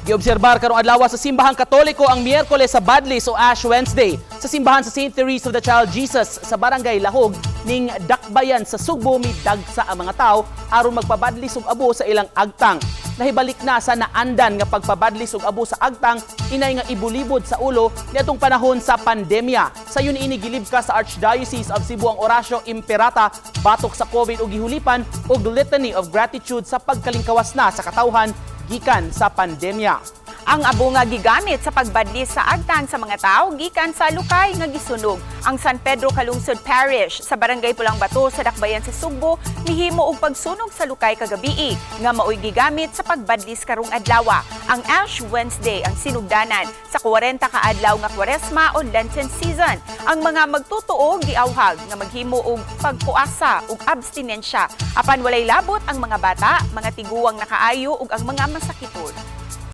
Giobserbar karong adlaw sa Simbahang Katoliko ang Miyerkules sa Badlis o Ash Wednesday sa simbahan sa St. Therese of the Child Jesus sa Barangay Lahog ning Dakbayan sa Sugbo, midagsa ang mga tao aron magpabadlis og abo sa ilang agtang. Nahibalik na sa naandan nga pagpabadlis og abo sa agtang inay nga ibulibod sa ulo niadtong panahon sa pandemya. Sayon ini, gilibka sa Archdiocese of Cebu ang Oratio Imperata batok sa COVID ug gihulipan og Litany of Gratitude sa pagkalingkawas na sa katawhan gikan sa pandemya. Ang abo nga gigamit sa pagbadlis sa agtang sa mga tao gikan sa lukay nga gisunog. Ang San Pedro Calungsod Parish sa Barangay Pulang Bato sa Dakbayan sa Sugbo mihimo og pagsunog sa lukay kagabii nga maoy gigamit sa pagbadlis karong adlaw. Ang Ash Wednesday ang sinugdanan sa 40 ka adlaw nga Kwaresma o Lenten season. Ang mga magtotoo giawhag nga maghimo og pagpuasa ug abstinensya. Apan walay labot ang mga bata, mga tiguwang nakaayo ug ang mga masakiton.